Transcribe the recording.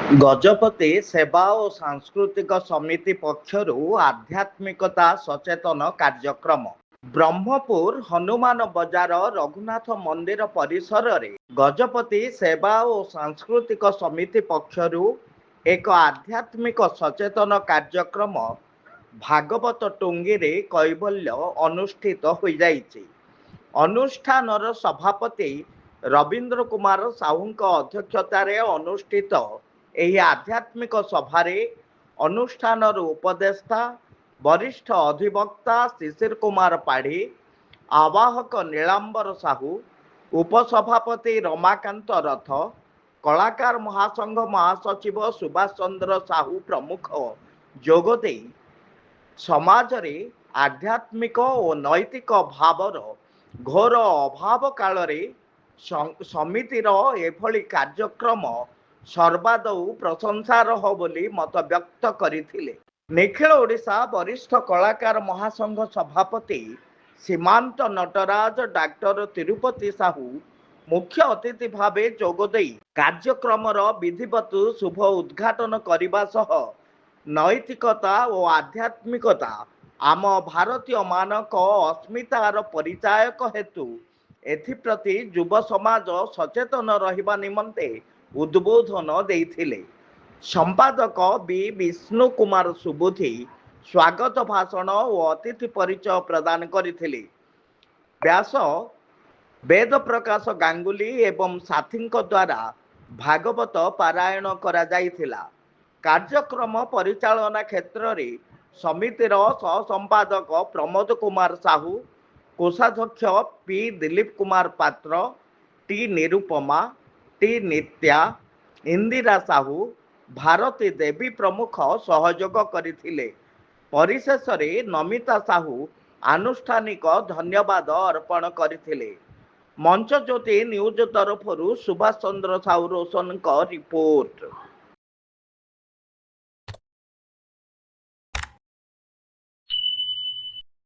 ଗଜପତି ସେବା ଓ ସାଂସ୍କୃତିକ ସମିତି ପକ୍ଷରୁ ଆଧ୍ୟାତ୍ମିକତା ସଚେତନ କାର୍ଯ୍ୟକ୍ରମ। ବ୍ରହ୍ମପୁର ହନୁମାନ ବଜାର ରଘୁନାଥ ମନ୍ଦିର ପରିସରରେ ଗଜପତି ସେବା ଓ ସାଂସ୍କୃତିକ ସମିତି ପକ୍ଷରୁ ଏକ ଆଧ୍ୟାତ୍ମିକ ସଚେତନ କାର୍ଯ୍ୟକ୍ରମ ଭାଗବତ ଟୁଙ୍ଗିରେ କୈବଲ୍ୟ ଅନୁଷ୍ଠିତ ହୋଇଯାଇଛି। ଅନୁଷ୍ଠାନର ସଭାପତି ରବୀନ୍ଦ୍ର କୁମାର ସାହୁଙ୍କ ଅଧ୍ୟକ୍ଷତାରେ ଅନୁଷ୍ଠିତ ଏହି ଆଧ୍ୟାତ୍ମିକ ସଭାରେ ଅନୁଷ୍ଠାନର ଉପଦେଷ୍ଟା ବରିଷ୍ଠ ଅଧିବକ୍ତା ଶିଶିର କୁମାର ପାଢ଼ୀ, ଆବାହକ ନୀଳାମ୍ବର ସାହୁ, ଉପସଭାପତି ରମାକାନ୍ତ ରଥ, କଳାକାର ମହାସଂଘ ମହାସଚିବ ସୁଭାଷ ଚନ୍ଦ୍ର ସାହୁ ପ୍ରମୁଖ ଯୋଗଦେଇ ସମାଜରେ ଆଧ୍ୟାତ୍ମିକ ଓ ନୈତିକ ଭାବର ଘୋର ଅଭାବ କାଳରେ ସମିତିର ଏଭଳି କାର୍ଯ୍ୟକ୍ରମ ସର୍ବାଦୌ ପ୍ରଶଂସାର୍ହ ବୋଲି ମତବ୍ୟକ୍ତ କରିଥିଲେ। ନିଖିଳ ଓଡ଼ିଶା ବରିଷ୍ଠ କଳାକାର ମହାସଂଘ ସଭାପତି ସୀମାନ୍ତ ନଟରାଜ ଡାକ୍ତର ତିରୁପତି ସାହୁ ମୁଖ୍ୟ ଅତିଥି ଭାବେ ଯୋଗଦେଇ କାର୍ଯ୍ୟକ୍ରମର ବିଧିବତ ଶୁଭ ଉଦ୍ଘାଟନ କରିବା ସହ ନୈତିକତା ଓ ଆଧ୍ୟାତ୍ମିକତା ଆମ ଭାରତୀୟମାନଙ୍କ ଅସ୍ମିତାର ପରିଚାୟକ ହେତୁ ଏଥିପ୍ରତି ଯୁବ ସମାଜ ସଚେତନ ରହିବା ନିମନ୍ତେ ଉଦ୍ବୋଧନ ଦେଇଥିଲେ। ସମ୍ପାଦକ ବି ବିଷ୍ଣୁ କୁମାର ସୁବୁଧି ସ୍ୱାଗତ ଭାଷଣ ଓ ଅତିଥି ପରିଚୟ ପ୍ରଦାନ କରିଥିଲେ। ବ୍ୟାସ ବେଦ ପ୍ରକାଶ ଗାଙ୍ଗୁଲି ଏବଂ ସାଥୀଙ୍କ ଦ୍ୱାରା ଭାଗବତ ପାରାୟଣ କରାଯାଇଥିଲା। କାର୍ଯ୍ୟକ୍ରମ ପରିଚାଳନା କ୍ଷେତ୍ରରେ ସମିତିର ସହ ସମ୍ପାଦକ ପ୍ରମୋଦ କୁମାର ସାହୁ, କୋଷାଧ୍ୟକ୍ଷ ପି ଦିଲ୍ଲୀପ କୁମାର ପାତ୍ର, ଟି ନିରୁପମା, ଟି ନିତ୍ୟା, ଇନ୍ଦିରା ସାହୁ, ଭାରତୀ ଦେବୀ ପ୍ରମୁଖ ସହଯୋଗ କରିଥିଲେ। ପରିଶେଷରେ ନମିତା ସାହୁ ଆନୁଷ୍ଠାନିକ ଧନ୍ୟବାଦ ଅର୍ପଣ କରିଥିଲେ। ମଞ୍ଚ ଜ୍ୟୋତି ନ୍ୟୁଜ ତରଫରୁ ସୁଭାଷ ଚନ୍ଦ୍ର ସାହୁ ରୋଶନଙ୍କ ରିପୋର୍ଟ।